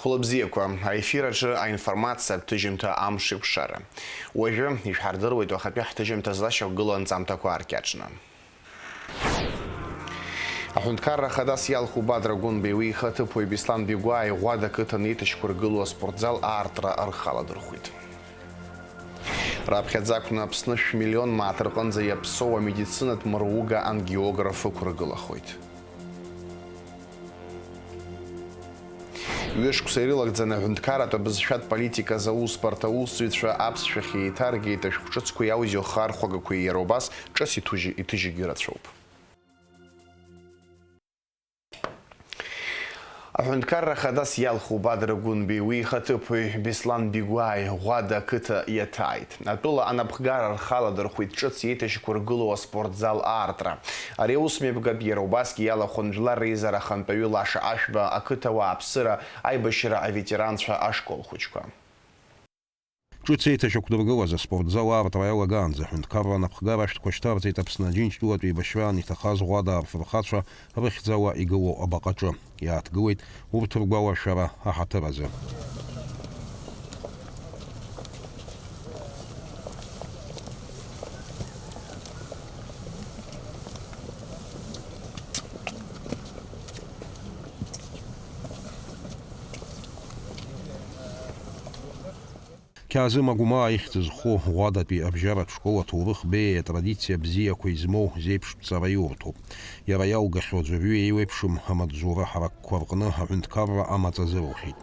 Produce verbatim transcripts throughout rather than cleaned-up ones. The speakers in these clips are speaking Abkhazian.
Хәылбзиақәа, аефир аҿы аинформациатә ҭыжьымҭа Амш еиқәшара. Уажәы ишәҳардыруеит уахатәи ҳҭыжьымҭа злашьақәгылоу анҵамҭақәа ааркьаҿны. Аҳәынҭқарра Ахадас иалху Бадра Гәынбеи уи ихаҭыԥуаҩ Беслан Бигәааи Ӷәада ақыҭан еиҭашьақәыргылоу аспортзал аартра рхы аладырхәит. Раԥхьаӡа акәны Аԥсны шә-миллион мааҭ рҟынӡа иаԥсоу амедицинатә мыруга ангиограф ықәыргылахоит. Ҩышықәса ирылагӡаны аҳәынҭқарратә абызшәатә политика азы аусбарҭа аусзуҩцәа аԥсшәахь еиҭаргеит, ашәҟәҿыцқәеи аудиохархәагақәеи иара убас ҿыц иҭужьы-, иҭыжьгьы рацәоуп. Аҳәынҭқарра Ахадас иалху Бадра Гәынбеи уи ихаҭыԥуаҩ Беслан Бигәааи Ӷәада ақыҭа иаҭааит. Атәыла анапхгара рхы аладырхәит ҿыц еиҭашьақәыргылоу аспортзал аартра. Ари аусмҩаԥгатә иара убасгьы иалахәын Жәлар Реизара Ахантәаҩы Лаша Ашәба, ақыҭауаа аԥсыра, аибашьра аветеранцәа ашкол хәыҷқәа. Ҿыц еиҭашьақәдыргылаз аспортзал аартра иалагаанӡа аҳәынҭқарра анапхгара ашәҭқәа шьҭарҵеит Аԥсны Аџьынџьтәылатә еибашьраан иҭахаз Ӷәада афырхацәа рыхьӡала игылоу абаҟаҿы. Иааҭгылеит урҭ ргәалашәара аҳаҭыр азы. Қьаазым Агәмаа ихьӡ зху Ӷәадатәи абжьаратә школ аҭоурых беиа атрадициа бзиақәа измоу зеиԥшҵәҟьа иурҭоуп. Иара иалгахьоу аӡәырҩы еиуеиԥшым амаҵзура ҳаракқәа рҟны аҳәынҭқарра амаҵ азырухьеит.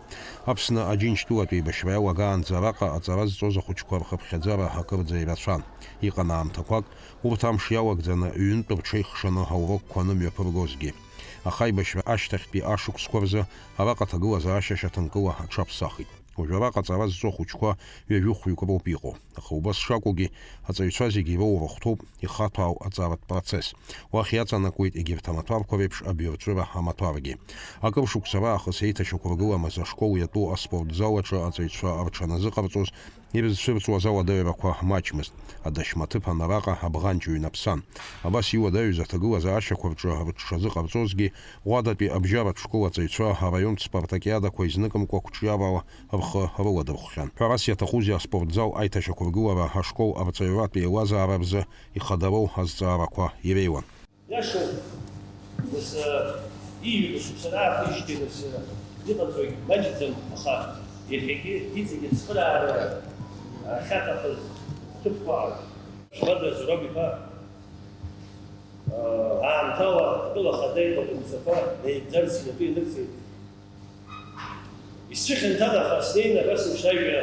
Аԥсны Аџьынџьтәылатә еибашьра иалагаанӡа араҟа аҵара зҵоз ахәыҷқәа рхыԥхьаӡара акырӡа ирацәан. Иҟан аамҭақәак, урҭ амш иалагӡаны ҩынтә рҽеихшаны аурокқәа анымҩаԥыргозгьы. Аха аибашьра ашьҭахьтәи ашықәсқәа рзы араҟа аҭагылазаашьа шьаҭанкыла аҽаԥсахит. Уажәы араҟа аҵара зҵо ахәыҷқәа ҩажәи хәҩык роуп иҟоу. Аха убас шакәугьы, аҵаҩцәа зегьы ироур рыхәҭоуп ихаҭәаау аҵаратә процесс. Уахь иаҵанакуеит егьырҭ амаҭәарқәа реиԥш абаҩрҵәыра амаҭәаргьы. Акыр шықәса раахыс еиҭашьақәыргыламыз ашкол иатәу аспортзал аҿы аҵаҩцәа рҽаназыҟарҵоз, ирызцәырҵуаз ауадаҩрақәа маҷмызт. Адашьмаҭыԥан араҟа абӷанҷ ҩнаԥсан. Абас иуадаҩыз аҭагылазаашьақәа рҿы рыҽшазыҟарҵозгьы, Ӷәадатәи абжьаратә школ аҵаҩцәа араионтә спартакиадақәа изныкымкәа қәҿиарала рхы рыладырхәхьан. Ҳәарас иаҭахузеи, аспортзал аиҭашьақәыргылара ашкол арҵаҩратә еилазаара рзы ихадароу азҵаарақәа иреиуан. Иашоуп, нас, иҩны шықәса раахижьҭеи, нас, иҟаҵоигь маҷӡам, аха иахьагьы иҵегь ацхыраара ахьаҭахыз ҭыԥқәа. Шьмаҭ Зураб-иԥа, аамҭала атәыла ахада иҭагылазаашьақәа наигӡарц инапы ианырҵеит. Исцәыхьанҭан, аха снеины абас еиԥш ажәа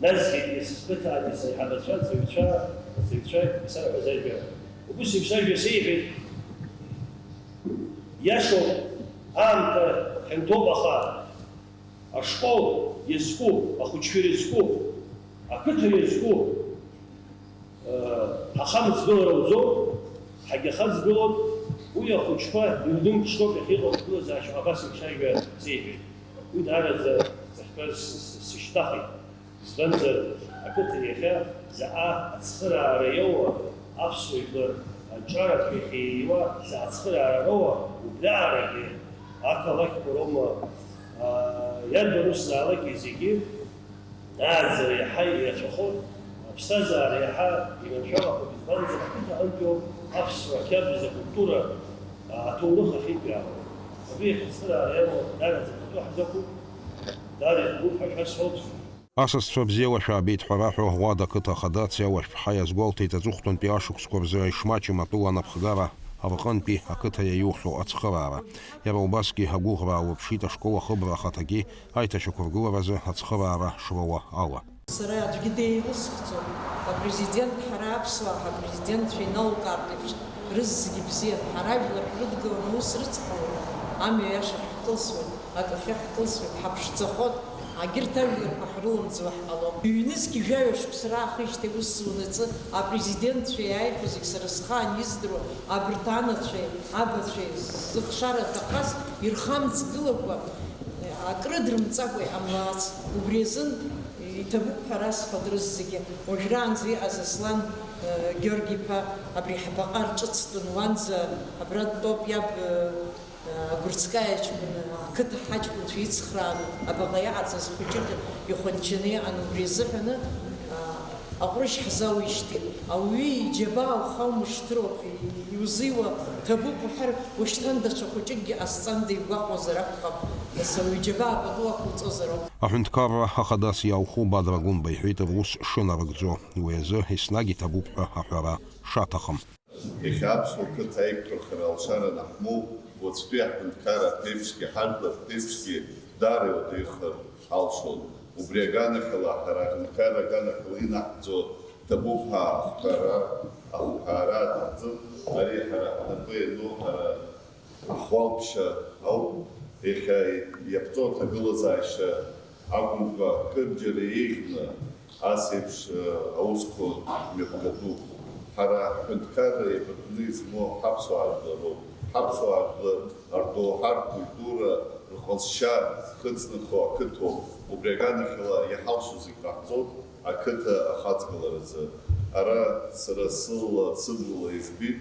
назгеит, сызқыҭаанӡа саиҳабацәа, аҵаҩцәа, аҵаҩцәа исарҳәаз ажәа. Убыс еиԥш ажәа сеиҳәеит. Иашоуп, аамҭа хьанҭоуп, аха ашкол иазку, ахәыҷқәа ирызку, ақыҭа иазку, Ҳахамҵгылар ауӡом, ҳагьахаҵгылоит, уи ахәыҷқәа ирнымԥшроуп иахьа иҟоу аҭагылазаашьа, абас еиԥш ажәа сеиҳәеит. Уи даараӡа сахьтәаз с-, с-, сышьҭнахит. Избанзар, ақыҭа иахьа заҟа ацхыраара иоуа, аԥсуа жәлар аҿарацәа иахьеиуа, заҟа ацхыраара роуа, убриаарагьы ақалақьқәа роума, аа, иарбан усзаалакгьы зегьы Даараӡа иаҳа ирацәахоит, аԥсҭазаара иаҳа иманшәалахоит, избанзар, ҳқыҭа аҟынтәиоуп аԥсуа қьабз акультура, аҭоурых ахьынтәаауа. Абри иахьа ацхыраара иамоу даараӡа пату ҳзақәуп, даара иҭабуп ҳәа шәасҳәоит. Асасцәа бзиала шәаабеит ҳәа раҳәо, Ӷәада ақыҭа ахадаци Алашәԥҳа иазгәалҭеит аҵыхәтәантәи ашықәсқәа рзы аишмаҷым атәыла анапхгара рҟынтәи ақыҭа иаиухьоу ацхыраара. Иара убасгьы агәыӷра аалырԥшит ашкол ахыбра ахаҭагьы аиҭашьақәыргыларазы ацхыраара шроуа ала. Сара аӡәгьы деилыскӡом. Апрезидент, ҳара аԥсуаа ҳапрезидентцәа иналкаартә еиԥш, рызегьы бзиан. Ҳара ажәлар ҳрыдгыланы аус рыцҳауеит, амҩа иаша ҳкылсуеит, адәахьы ҳкылсуеит, ҳаԥшӡахоит, агьырҭ ажәларқәа ҳрылымӡуа ҳҟалом. Ҩнызқь жәаҩа шықәса раахижьҭеи ус зунаҵы, апрезидентцәа иааиқәа зегь сара схаан издыруа, абарҭ анацәеи, абацәеи зыхшара аҭахаз ирхамҵгылакәа, акрыдрымҵакәа иҟамлац. Убри азын иҭабуп ҳәа расҳәоит рызегьы. Уажәраанӡа иҟаз Аслан, э, Георги-иԥа абри ҳбаҟа рҿыцтәын, уанӡа абра дтәоуп, иаб, э, Агәырҵкаиа ҷкәын ақыҭа ҳаҷкәынцәа ицхрааны, абаҟа иҟаҵаз хәыҷык ихәанчаны иҟан, убри азыҳәаны, аа, аҟәрышь ҳзауижьҭеи, ауаҩы иџьабаа ухаумышьҭроуп, иузиуа ҭабуп уҳәар, ушьҭан даҽа хәыҷыкгьы ҟасҵанда игәаҟуазар акәхап, нас ауаҩы иџьабаа пату ақәуҵозар ауп. Аҳәынҭқарра ахадас иалху Бадра Гәымба иҳәеит рус шынарыгӡо, уи азы еснагь иҭабуп ҳәа аҳәара шаҭахым. Иахьа аԥсуа қыҭа аиқәԥырхара алшара анаҳмоу, уаҵәтәи аҳәынҭқар аԥеиԥшгьы, ҳажәлар рԥеиԥшгьы даара иуадаҩхар алшон. Убри аганахьала, ҳара аҳәынҭқарра аганахьала инаҳҵо ҭабуп ҳәа ахҳәара, ахҳәаара аҭахӡам. Ари ҳара ҳнапы иану ҳара ҳхәалԥшьа ауп. Иахьа иаԥҵоу аҭагылазаашьа акәымкәа, акырџьара еиӷьны ас еиԥш, э, аусқәа мҩаԥгатәуп. Ҳара ҳҳәынҭқарра еибакны измоу ҳаԥсуаа жәлароуп. Ҳаԥсуаа жәлар рдоуҳа, ркультура, рҟазшьа зхыҵнахуа ақыҭоуп. Убри аганахьала иҳалшо зегь ҟаҳҵоит ақыҭа ахаҵгыларазы. Ара сара сыла, сыблала избеит.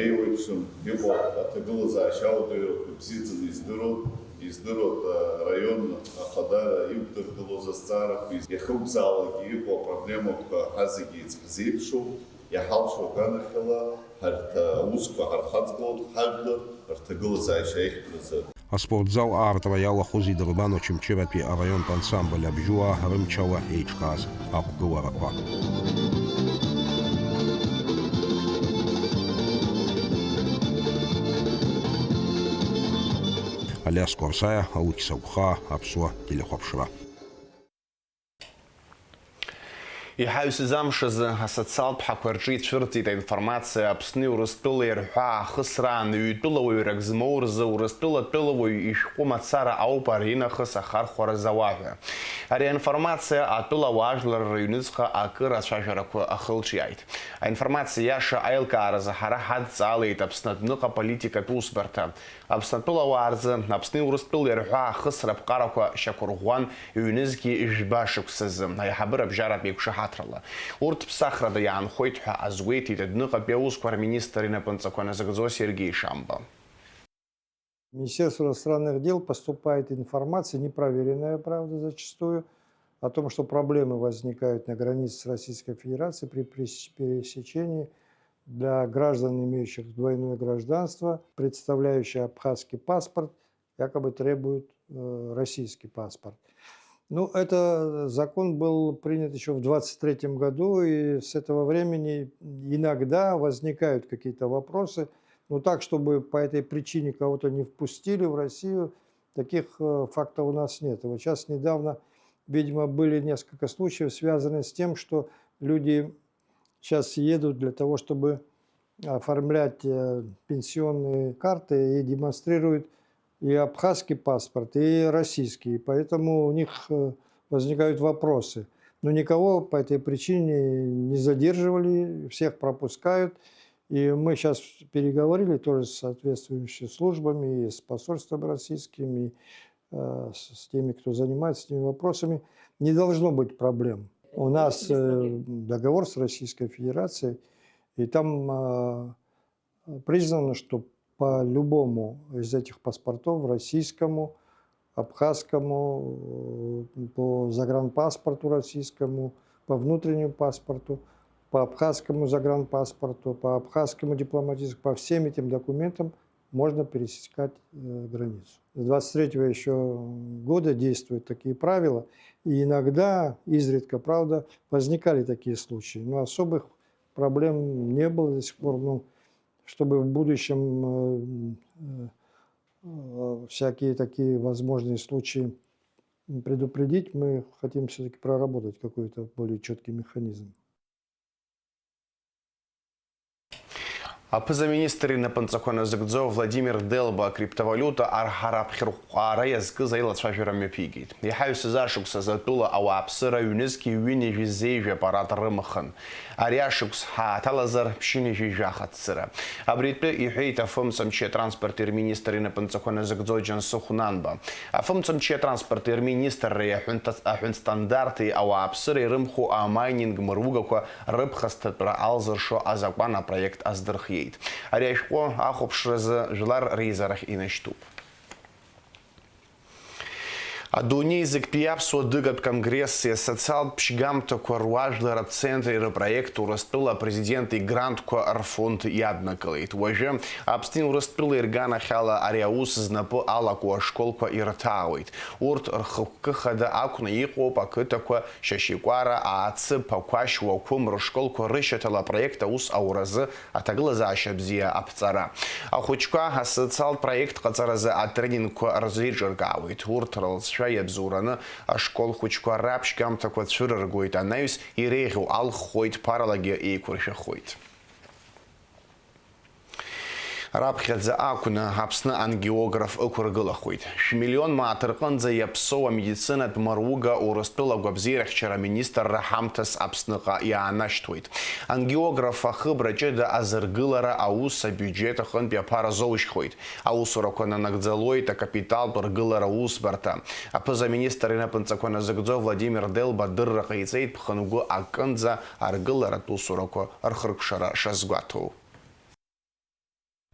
Еиуеиԥшым иҟоу аҭагылазаашьа ауадаҩрақәа ибзиаӡаны издыруан, издыруан араион ахадара иқәдыргылоз азҵаарақәа, иахьакәзаалакгьы иҟоу апроблемақәа ҳазегьы еиҵбы ҳзеиԥшуп, иҳалшо аганахьала ҳарҭ аусқәа ҳархаҵгылоит ҳажәлар рҭагылазаашьа аихтәразы. Аспортзал аартра иалахәыз идырбан Очамчыратәи араионтә ансамбль Абжьуаа рымчала еиҿкааз ақәгыларақәа. Алиас Қәарсаиа, Алықьса Гәхаа, Аԥсуа телехәаԥшра. Иҳаҩсыз амш азы асоциалтә ҳақәа рҿы ицәырҵит аинформациа Аԥсни Урыстәылеи рҳәаа ахысраан ҩтәыла уаҩрак змоу рзы Урыстәыла тәылауаҩ ишәҟәы мацара ауп аринахыс ахархәара зауа ҳәа. Ари аинформациа атәылауаажәлар рыҩныҵҟа акыр ацәажәарақәа ахылҿиааит. Аинформациа иаша аилкааразы ҳара ҳадҵаалеит Аԥсны адәныҟа политикатә усбарҭа. Аԥсны атәылауаа рзы Аԥсни Урыстәылеи рҳәаа ахысра аԥҟарақәа шьақәырӷәӷәан, ҩнызқьи жәба шықәсазы, аиҳабыра абжьаратә еиқәшаҳаҭрала. Урҭ ԥсахрада иаанхоит ҳәа азгәеиҭеит адәныҟатәи аусқәа рминистр инапынҵақәа назыгӡо Сергеи Шамба. В Министерство иностранных дел поступает информация, непроверенная, правда, зачастую, о том, что проблемы возникают на границе с Российской Федерацией при прес-, пересечении для граждан, имеющих двойное гражданство, представляющие абхазский паспорт, якобы требуют, э, российский паспорт. Ну, этот закон был принят ещё в двадцать третьем году, и с этого времени иногда возникают какие-то вопросы. Но так, чтобы по этой причине кого-то не впустили в Россию, таких, э, фактов у нас нет. И вот щас недавно, видимо, были несколько случаев, связанных с тем, что люди щас едут для того, чтобы оформлять, э, пенсионные карты и демонстрируют и абхазский паспорт, и российский. Поэтому у них, э, возникают вопросы. Но никого по этой причине не задерживали, всех пропускают. И мы щас переговорили тоже с соответствующими службами, и с посольством российским, и, э, с, с теми, кто занимается этими вопросами. Не должно быть проблем. У нас, э, договор с Российской Федерацией, и там, э, признано, что по любому из этих паспортов, российскому, абхазскому, э, по загранпаспорту российскому, по внутреннему паспорту, по абхазскому загранпаспорту, по абхазскому дипломатическому, по всем этим документам можно пересекать, э, границу. С двадцать третьего ещё года действуют такие правила, и иногда, изредка, правда, возникали такие случаи, но особых проблем не было до сих пор. Ну, чтобы в будущем, э, э, э, всякие такие возможные случаи предупредить, мы хотим всё-таки проработать какой-то более чёткий механизм. Аԥыза-министр инапынҵақәа назыгӡо Владимир Делба акриптовалиута арҳара аԥхьырҟәҟәаара иазкыз аилацәажәара мҩаԥигеит. Иҳаҩсыз ашықәс азы атәыла ауааԥсыра ҩнызқьи ҩынҩажәи зеижә аппарат рымахын. Ари ашықәс ҳааҭалазар ԥшьынҩажәи жәаха цыра. Абри атәы иҳәеит афымцамчи атранспорти рминистр инапынҵақәа назыгӡо Џьансыхә Нанба. Афымцамчи атранспорти рминистрреи аҳәынҭа-, аҳәынҭстандарти ауааԥсыреи рымху амайнинг мыругақәа рыԥхасҭатәра алзыршо азакәан апроект аздырхиеит. Ари ашәҟәы ахәаԥшразы Жәлар реизарахь инашьҭуп. Адунеи зегьтәи аԥсуа дыгатә конгресси асоциалтә ԥшьгамҭақәа руажәлар ацентри рпроект Урыстәыла апрезидент игрантқәа рфонд иаднакылеит. Уажәы Аԥсни Урыстәылеи рганахьала ари аус знапы алаку ашколқәа ирҭаауеит. Урҭ рхықәкы хада акәны иҟоуп ақыҭақәа Шьашькәара, Аацы, Ԥақәашь, Уақәым рышколқәа рышьаҭала апроект аус ауразы аҭагылазаашьа бзиа аԥҵара. Ахәыҷқәа асоциалтә проект ҟаҵаразы атренингқәа рзеиҿыркаауеит. Урҭ рылҵшәа иабзоураны ашкол хәыҷқәа раԥшьгамҭақәа цәырыргоит, анаҩс иреиӷьу алххоит, ԥаралагьы еиқәыршәахоит. Раԥхьаӡа акәны Аԥсны ангиограф ықәыргылахоит. Шәмиллион мааҭ рҟынӡа иаԥсоу амедицинатә мыруга Урыстәыла агәабзиарахьчара аминистрра ҳамҭас Аԥсныҟа иаанашьҭуеит. Ангиограф ахыбра ҷыда азыргылара аус абиуџьет аҟынтәи аԥара азоужьхоит. Аусурақәа нанагӡалоит акапиталтә ргылара аусбарҭа. Аԥыза-министр инапынҵақәа назыгӡо Владимир Делба адырра ҟаиҵеит ԥхынгәы акынӡа аргыларатә усурақәа рхыркәшара шазгәаҭоу.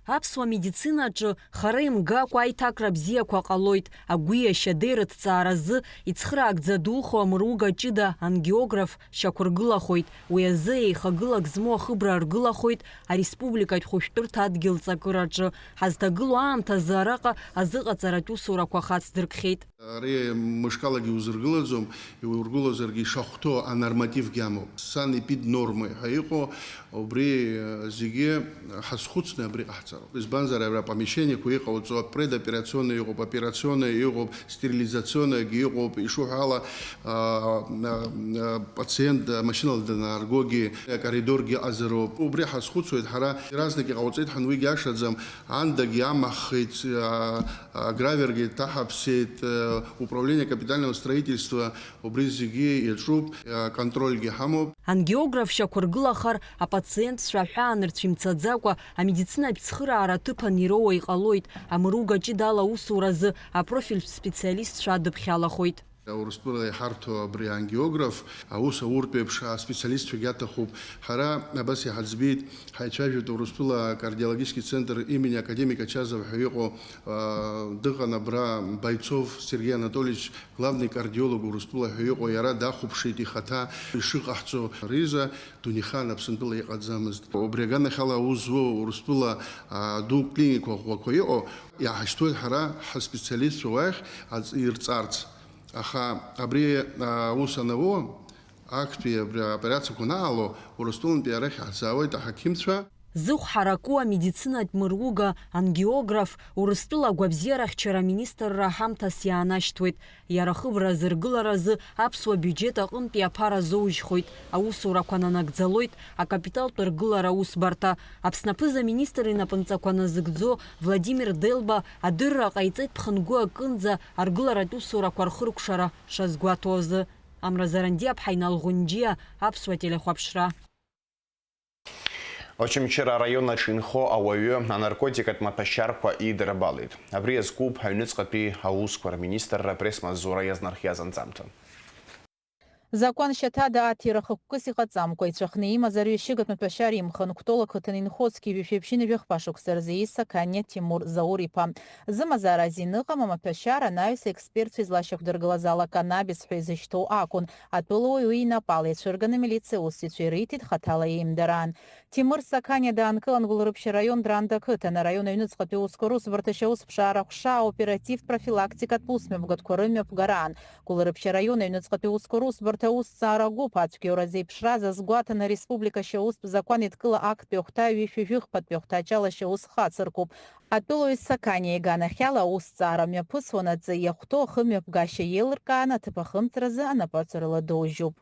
Аԥсуа медицина аҿы хара имгакәа аиҭакра бзиақәа ҟалоит, агәи ашьадеи рыҭҵааразы ицхыраагӡа духо амыруга ҷыда ангиограф шьақәыргылахоит, уи азы еихагылак змоу ахыбра аргылахоит ареспубликатә хәышәтәырҭа адгьыл ҵакыраҿы. Ҳазҭагылоу аамҭазы араҟа азыҟаҵаратә усурақәа хацдыркхьеит. Ари мышкалагьы иузыргылаӡом, иургылозаргьы ишахәҭоу анормативгьы амоуп. Санэпиднормы ҳәа иҟоу, убри, э, зегьы ҳазхәыцны абри ҟаҳҵароуп. Избанзар, абра апомещениақәа иҟауҵо, предоперационный иҟоуп, операционный иҟоуп, стерилизационныйгьы иҟоуп, ишуҳәо ала, а, а, а, пациент, а, машьынала данааргогьы, акоридоргьы ыҟазароуп. Убри ҳазхәыцуеит ҳара, иаразнак иҟауҵеит ҳәа уигьы ашаӡам, андагьы амаҳхит, а, агравергьы ҭаҳаԥсеит, э, управление капитального строительства, убри зегьы иаҿуп, э, аконтрольгьы ҳамоуп. Ангиограф шьақәыргылахар, апациентцәа аҳәаанырцә имцаӡакәа, амедицинатә цхыраара аҭыԥан ироуа иҟалоит, амыруга ҷыда ала аусуразы апрофильтә специалистцәа адыԥхьалахоит. Урыстәыла иҳарҭо абри ангиограф аус ауртә еиԥш аспециалистцәагьы аҭахуп. Ҳара абас иҳаӡбеит, ҳаицәажәеит Урыстәыла акардиологический центр имени академик Ачазов ҳәа иҟоу, аа, дыҟан абра Бойцов Сергей Анатольевич, главный кардиолог Урыстәыла ҳәа иҟоу, иара дахәаԥшит ихаҭа ишыҟаҳҵо. Риза дунеихаан Аԥсынтәыла иҟаӡамызт. Убри аганахьала аус зуоу Урыстәыла, аа, ду клиникақәа ӷәӷәақәа иҟоу, иаҳашьҭуеит ҳара ҳаспециалистцәа уахь аҵ-, ирҵарц. Аха абри, аа, аус анауо, актәи абри аоперациақәа анаало, Урыстәылантәи арахь иаҳзаауеит аҳақьымцәа. Зыхә ҳараку амедицинатә мыруга, ангиограф, Урыстәыла агәабзиарахьчара аминистрра ҳамҭас иаанашьҭуеит. Иара ахыбра азыргыларазы аԥсуа биуџьет аҟынтәи аԥара азоужьхоит, аусурақәа нанагӡалоит акапиталтә ргылара аусбарҭа. Аԥсны аԥыза-министр инапынҵақәа назыгӡо Владимир Делба адырра ҟаиҵеит ԥхынгәы акынӡа аргыларатә усурақәа рхыркәшара шазгәаҭоу азы. Амра Зарандиаԥҳа, Инал Ӷәынџьиа, Аԥсуа телехәаԥшра. Очамчыра араион аҿы инхо ауаҩы анаркотикатә маҭәашьарқәа идырбалеит. Абри иазкуп аҩныҵҟатәи аусқәа рминистрра апресс-маҵзура иазнархиаз анҵамҭа. Закәан шьаҭада аҭира хықәкыс иҟаҵамкәа ицәахны имаз арҩашьыгатә маҭәашьар имхын Кәтол ақыҭан инхо зқьи жәшәи ԥшьынҩажәи хԥа шықәса рзы ииз Сақаниа Тимур Заур-иԥа. Зымазаара азин ыҟам амаҭәашьар анаҩс аекспертцәа излашьақәдыргылаз ала канабис ҳәа изышьҭоу акәын. Атәылауаҩ уи инапала ицәырганы амилициа аусзуҩцәа ирыҭеит хаҭала иеимдараан. Тимур Сақаниа даанкылан Гәылрыԥшь араион Дранда ақыҭан, араион аҩныҵҟатәи аусқәа русбарҭа ашьаусԥшаара аҟәша аоперативтә профилактикатә усмҩаԥгатәқәа рымҩаԥгараан. Гәылрыԥшь араион аҩныҵҟатәи аусқәа русбарҭа аусҭҵаара агәыԥ ацәгьоура зеиԥшраз азгәаҭаны ареспублика ашьаустә закәан еидкыла актәи ахәҭа ҩышәи жәыхԥатәи ахәҭаҷала ашьаус хацыркуп. Атәылауаҩ Сақаниа иганахьала аусҭҵаара мҩаԥысуанаҵы иахәҭоу ахымҩаԥгашьа еилыркааны аҭыԥ ахымҵразы анапаҵаҩрала доужьуп.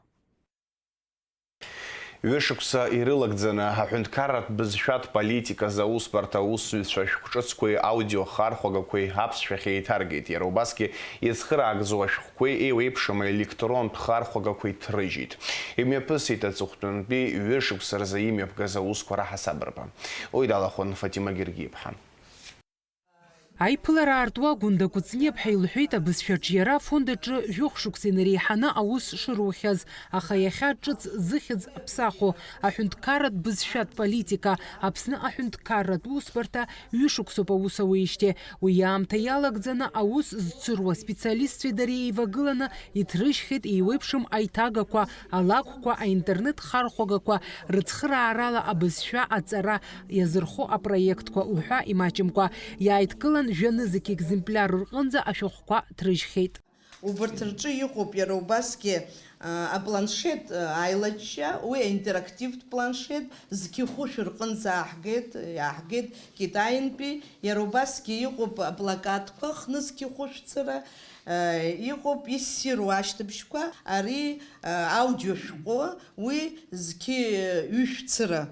Ҩышықәса ирылагӡаны аҳәынҭқарратә бызшәатә политиказы аусбарҭа аусзуҩцәа ашәҟәҿыцқәеи аудиохархәагақәеи аԥсшәахь еиҭаргеит, иара убасгьы ицхыраагӡоу ашәҟәқәеи еиуеиԥшым аелектронтә хархәагақәеи ҭрыжьит. Имҩаԥысит аҵыхәтәантәи ҩышықәса рзы имҩаԥгаз аусқәа раҳасабырба. Уи далахәын Фатима Гергиаԥҳа. Аиԥылара аартуа Гәында Кәыҵниаԥҳа илҳәеит, абызшәаҿиара афонд аҿы жәохә шықәса инареиҳаны аус шырухьаз, аха иахьа ҿыц зыхьӡ ԥсаху аҳәынҭқарратә бызшәатә политика, Аԥсны аҳәынҭқарратә усбарҭа ҩышықәсоуп аус ауеижьҭеи. Уи аамҭа иалагӡаны аус зцыруа специалистцәеи дареи еивагыланы иҭрыжьхьеит еиуеиԥшым аиҭагақәа, алакәқәа, аинтернет хархәагақәа, рыцхыраарала абызшәа аҵара иазырхо апроектқәа уҳәа имаҷымкәа. Иааидкылан жәа-нызқь екземпляр рҟынӡа ашәҟәқәа ҭрыжьхьеит. Убарҭ рҿы иҟоуп иара убасгьы, а, апланшет, а, аилачча, уи аинтерактивтә планшет, зқьы хәышә рҟынӡа ааҳгеит, иааҳгеит Китаинтәи, иара убасгьы иҟоуп аплакатқәа, хны зқьы хәышәцара, а, иҟоуп иссиру ашьҭыбжьқәа, ари, а, аудиошәҟәы, уи зқьы ҩышәцара.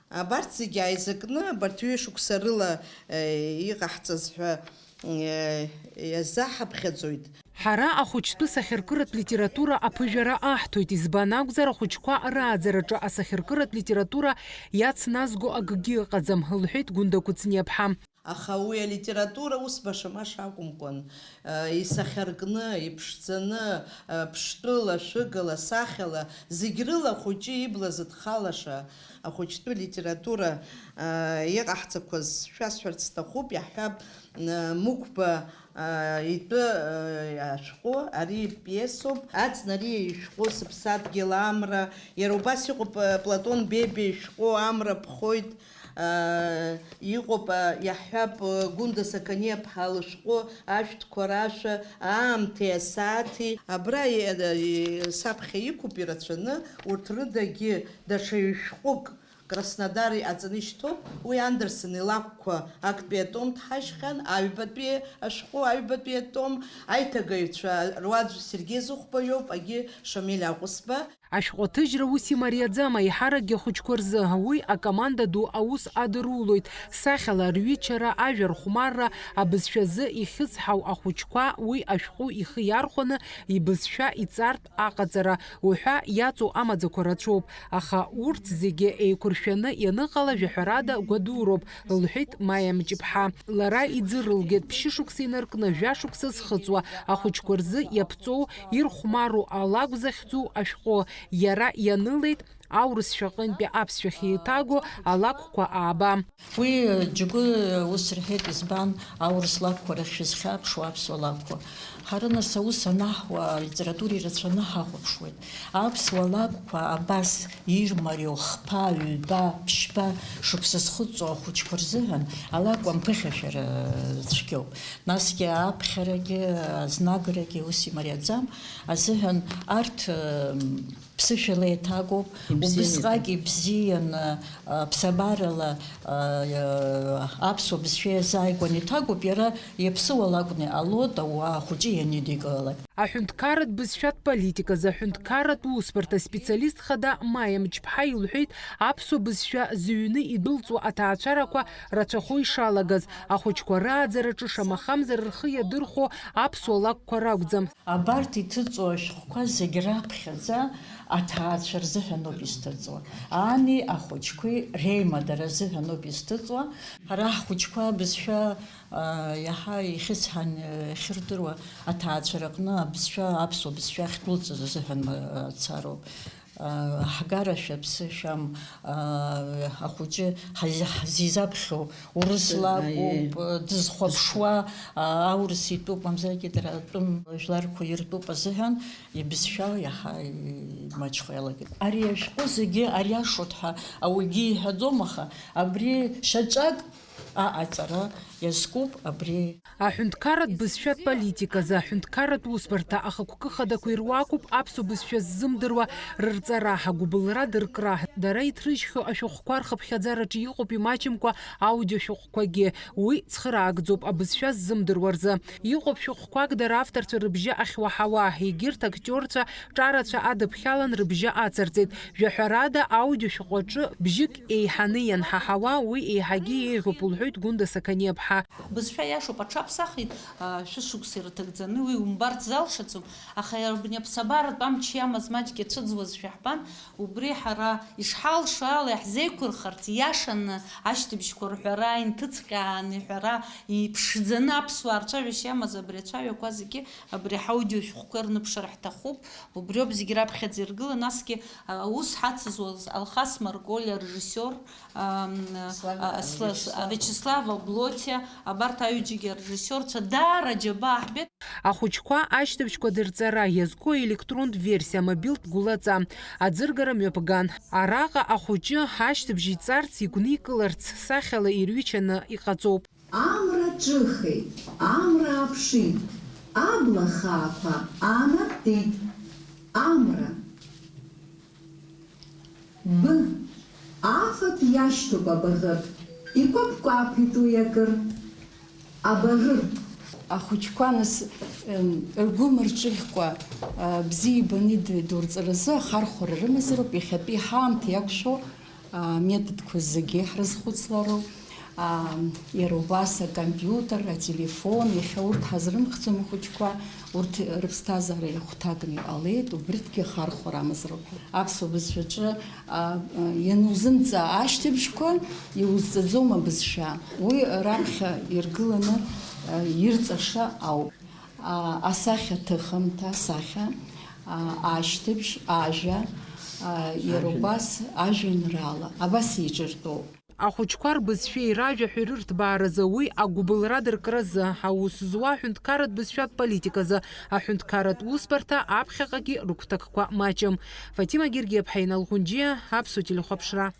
Абарҭ зегьы ааизакны, абарҭ ҩышықәса рыла, э, иҟаҳҵаз ҳәа, э, иазаҳаԥхьаӡоит. Ҳара ахәыҷтәы сахьаркыратә литература аԥыжәара аҳҭоит, избан акәзар, ахәыҷқәа рааӡараҿы асахьаркыратә литература иацназго акгьы ыҟаӡам, лҳәеит Гәында Кәыҵниаԥҳа. Аха уи алитература ус баша-маша акәымкәан, э, исахьаркны, иԥшӡаны, э, ԥштәыла, шәыгала, сахьала, зегь рыла ахәыҷы ибла зыдхалаша, ахәыҷтәы литература, э, иҟаҳҵақәаз шәасҳәарц сҭахуп, иаҳҳәап, э, Мықәба, э, итәы, э, ашәҟәы, ари пиесоуп, Аӡнариа ишәҟәы Сыԥсадгьыл амра, иара убас иҟоуп, э, Платон Бебиа ишәҟәы Амра ԥхоит, Иҟоуп, иаҳҳәап, Гәында Сақаниаԥҳа лышәҟәы Ашәҭқәа рашәа, Аамҭеи асааҭи. Абра саԥхьа иқәуп ирацәаны, урҭ рыдагьы даҽа ҩышәҟәык Краснодар иҟаҵаны ишьҭоуп. Уи Андерсен илакәқәа актәи атом дҳашьхьан, аҩбатәи ашәҟәы, аҩбатәи атом, аиҭагаҩцәа руаӡә Сергеи Зыхәба иоуп, агьи Шамиль Аҟәысба. Ашәҟәы аҭыжьра ус имариаӡам аиҳаракгьы ахәыҷқәа рзы. Уи акоманда ду аус адырулоит. Сахьала рҩычара, ажәа рхәмарра, абызшәазы ихьысҳау ахәыҷқәа уи ашәҟәы ихы иархәаны ибызшәа иҵартә аҟаҵара уҳәа иаҵоу амаӡақәа рацәоуп. Аха урҭ зегьы еиқәыршәаны ианыҟала жәаҳәарада гәадуроуп, лҳәеит Маиа Мҷыԥҳа. Лара иӡырылгеит ԥшьышықәса инаркны жәашықәса зхыҵуа ахәыҷқәа рзы иаԥҵоу ирхәмару алакә захьӡу ашәҟәы. Иара ианылеит аурысшәа аҟынтәи аԥсшәахь еиҭаго алакәқәа ааба. Уи џьгәы ус рҳәеит, избан аурыс лакәқәа рахь шәызхьаԥшуа аԥсуа лакәқәа? Ҳара нас аус анаҳуа, алитература ирацәаны ҳахәаԥшуеит. Аԥсуа лакәқәа абас ирмариоу хԥа, ҩба, ԥшьба шықәса зхыҵуа ахәыҷқәа рзыҳәан алакә амԥыхьашәара цәгьоуп. Насгьы аԥхьарагьы, азнаграгьы ус имариаӡам азыҳәан арҭ, м, ԥсышәала еиҭагоуп, ибзианы убысҟак еиҭагоуп. Ибзианы, а, ԥсабарала, а, а, аԥсуа бызшәа иазааигәаны иҭагоуп, иара иаԥсыуала акәны иҟалоит, ауаа ахәыҷы ианидикылалак. Аҳәынҭқарратә бызшәатә политиказы аҳәынҭқарратә усбарҭа специалист хада Маиа Мҷԥҳа илҳәеит, аԥсуа бызшәа зыҩны идәылҵуа аҭаацәарақәа рацәахо ишалагаз, ахәыҷқәа рааӡараҿы шамахамзар рхы иадырхәо аԥсуа лакәқәа ракәӡам. Абарҭ иҭыҵуа ашәҟәқәа зегь раԥхьаӡа аҭаацәа рзыҳәаноуп изҭыҵуа. Ани ахәыҷқәеи реимадара азыҳәаноуп изҭыҵуа. Ҳара ҳхәыҷқәа абызшәа, а, иаҳа ихьысҳан, а, ихьырдыруа аҭаацәа рыҟны абызшәа, аԥсуа бызшәа ахьдәылҵыз азыҳәан, а, цароуп. Ҳгарашәа ԥсышәам, ахәыҷы ҳазизаԥхьоу урыс лакәуп, дызхәаԥшуа аурыс итәуп, мамзаргьы дара атәым жәларқәа иртәуп азыҳәан, ибызшәа иаҳа имаҷхо иалагеит. Ари ашәҟәы зегьы ариашоит ҳәа ауаҩгьы иҳәаӡом, аха абри шьаҿак аҟаҵара иазкуп абри. Аҳәынҭқарратә бызшәатә политиказы аҳәынҭқарратә усбарҭа ахықәкы хадақәа ируакуп аԥсуа бызшәа ззымдыруа рырҵара, агәыбылра дыркра. Дара иҭрыжьхьоу ашәҟәқәа рхыԥхьаӡараҿы иҟоуп имаҷымкәа аудиошәҟәқәагьы. Уи цхыраагӡоуп, абызшәа ззымдыруа рзы. Иҟоуп шәҟәқәак дара авторцәа рыбжьы ахьуаҳауа, егьырҭ актиорцәа ҿарацәа адыԥхьалан рыбжьы ацырҵеит. Жәаҳәарада, аудиошәҟәы аҿы бжьык еиҳаны ианҳаҳауа, уи еиҳагьы еиӷьуп, лҳәоит Гәында Сақаниаԥҳа. Ҳа. Ҳбызшәа иашоуп, аҽаԥсахит, а, шәышықәса ирҭагӡаны, уи умбарц залшаӡом, аха иара абни аԥсабаратә амч иамаз маҷк иацәыӡуазшәа ҳбан, убри ҳара ишҳалшо ала иаҳзеиқәырхарц, иашаны ашьҭыбжьқәа рҳәара, инҭыҵҟьааны иҳәара, иԥшӡаны аԥсуаа рцәажәашьа иамаз абри ацәаҩақәа зегьы абри ҳаудиошәҟәқәа рныԥшыр ҳҭахуп, убриоуп зегь раԥхьаӡа иргылан, насгьы, а, аус ҳацызуаз Алхас Марколиа, арежиссиор, Ам, Слава а, Сла-, Вячеслав. Вячеслав Аблотиа, абарҭ аҩыџьагьы арежиссиорцәа даара џьабаа ҳбеит. Ахәыҷқәа ашьҭыбжьқәа дырҵара иазку аелектронтә версиа амобилтә гәылаҵа аӡыргара мҩаԥган. Араҟа ахәыҷы ашьҭыбжь иҵарц, игәникыларц сахьала ирҩычаны иҟаҵоуп. Амра ҿыхеит, амра ааԥшит, абла хаақәа аанартит. Амра. Б. Афатә иашьҭоуп абаӷыр. Икәаԥ-кәаԥит уи акыр. Абаӷыр. Ахәыҷқәа, нас, ем, ргәы мырҿыӷькәа, а, бзиа ибаны иду-, идурҵаразы ахархәара рымазароуп, иахьатәи ҳаамҭа иақәшәо, а, аметодқәа зегьы ҳрызхәыцлароуп. Аа, иара убас акомпиутер, ателефон, иахьа урҭ ҳазрымхӡом ахәыҷқәа, урҭ рыԥсҭазаара иахәҭакны иҟалеит, убригьы ахархәара амазароуп ҳәа. Аԥсуа бызшәаҿы, аа, ианузымҵаа ашьҭыбжьқәа, иузҵаӡом абызшәа. Уи раԥхьа иргыланы, аа, ирҵаша ауп. Аа, асахьа аҭыхымҭа, асахьа, аа, ашьҭыбжь, ажәа, аа, иара убас ажәеинраала, абас еиҿыртәоуп. Ахәыҷқәа рбызшәеи ражәаҳәареи рырҭбааразы, уи агәыбылра дыркразы, аус зуа аҳәынҭқарратә бызшәатә политиказы, аҳәынҭқарратә усбарҭа аԥхьаҟагьы рыгәҭакқәа маҷым. Фатима Гергиаԥҳа, Инал Ӷәынџьиа, Аԥсуа телехәаԥшра.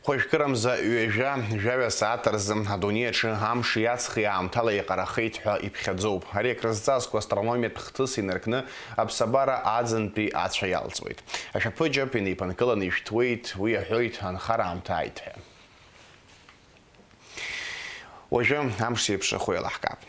Хәажәкырамза ҩажәа, жәаҩа сааҭ рзы адунеи аҿы амши аҵхи аамҭала еиҟарахеит ҳәа иԥхьаӡоуп. Ари акрызҵазкуа астрономиатә хҭыс инаркны аԥсабара аӡынтәи ацәа иалҵуеит. Ашәаԥыџьаԥ инеиԥынкыланы ишәҭуеит, уи иаҳәоит анхара аамҭа ааит ҳәа. Уажәы амш зеиԥшрахо еилаҳкаап.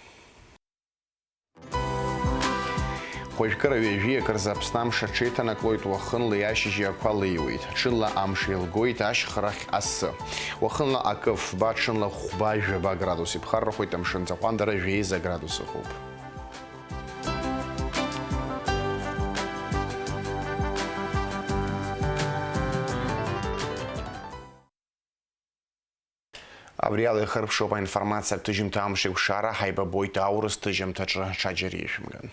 Хәажәкыра ҩажәиак рзы Аԥсны амш аҽеиҭанаклоит, уахынла иашьыжьы ақәа леиуеит, ҽынла амш еилгоит ашьхарахь асы. Уахынла акы фба, ҽынла хәба-жәаба градус иԥхаррахоит, амшын аӡы аҟәандара жәеиза градус ыҟоуп. Абри ала ихырԥшуп аинформациатә ҭыжьымҭа Амшеикәшара, ҳаибабоит аурыс ҭыжьымҭаҿы, ҽаџьара ишәымган.